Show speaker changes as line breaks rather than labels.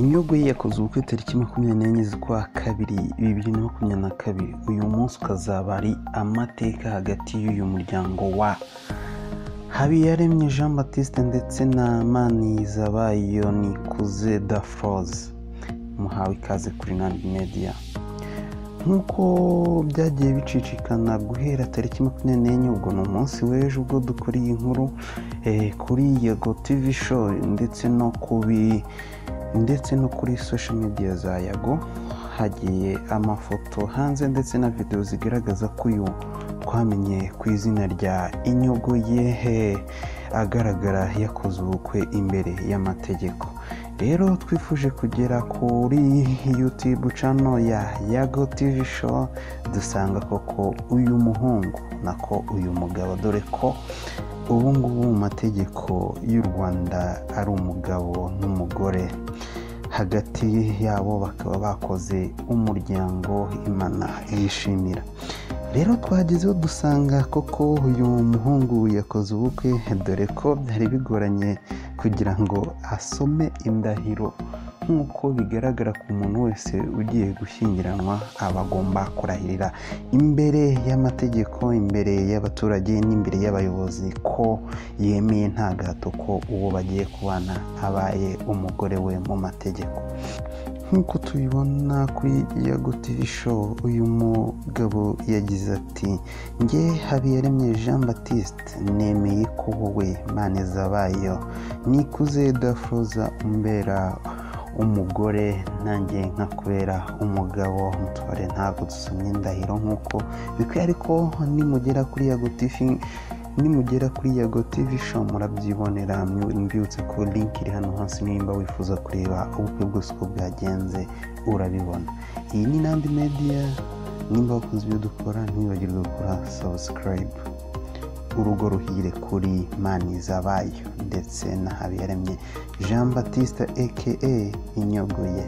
Inyogoye yakoze ubukwe tariki 24 z'ukwa kabiri 2022. Uyu munsi ukazaba ari amateka hagati y'uyu muryango wa Habiyaremye Jean Baptiste ndetse na Manizabayo Nikuze Daphrose. Muhawe ikaze kuri Nandi Media. Nk'uko byagiye bicicikana guhera tariki 24, ubwo ni umunsi w'ejo ubwo dukora iyi nkuru kuri Yago TV Show ndetse no kuri social media za Yago, hagiye amafoto hanze ndetse na video zigaragaza ko uyu twamenye ku izina rya Inyogoye agaragara yakoze ubukwe imbere y'amategeko. Rero twifuje kugera kuri YouTube channel ya Yago TV Show, dusanga koko uyu muhungu nako uyu mugabo, dore ko ubu ngubu mu mategeko y'u Rwanda ari umugabo n'umugore, hagati yabo bakaba bakoze umuryango Imana yishimira. Rero twagezeho dusanga koko uyu muhungu yakoze ubukwe, dore ko byari bigoranye kugira ngo asome indahiro. Nk'uko bigaragara ku muntu wese ugiye gushyingiranwa aba agomba kurahirira imbere y'amategeko, imbere y'abaturage n'imbere y'abayobozi ko yemeye nta gahato ko uwo bagiye kubana abaye umugore we mu mategeko. Nk'uko tubibona kuri Yago TV Show, uyu mugabo yagize ati: "Njye Habiyaremye Jean Baptiste nemeye ko wowe Manizabayo Nikuze Daphrose umbera umugore nanjye nkakubera umugabo." Mutware, ntabwo dusomye indahiro nk'uko bikwiye, ariko nimugera kuri Yago TV, nimugera kuri Yago TV Show murabyibonera. Mbyutse ko link iri hano hasi, nimba wifuza kureba ubukwe bwose uko bwagenze urabibona. Iyi ni Nandi Media, nimba wakunze ibyo dukora ntiwibagirwe gukora subscribe. Urugo ruhire kuri Manizabayo ndetse na Habiyaremye Jean Baptiste aka Inyogoye.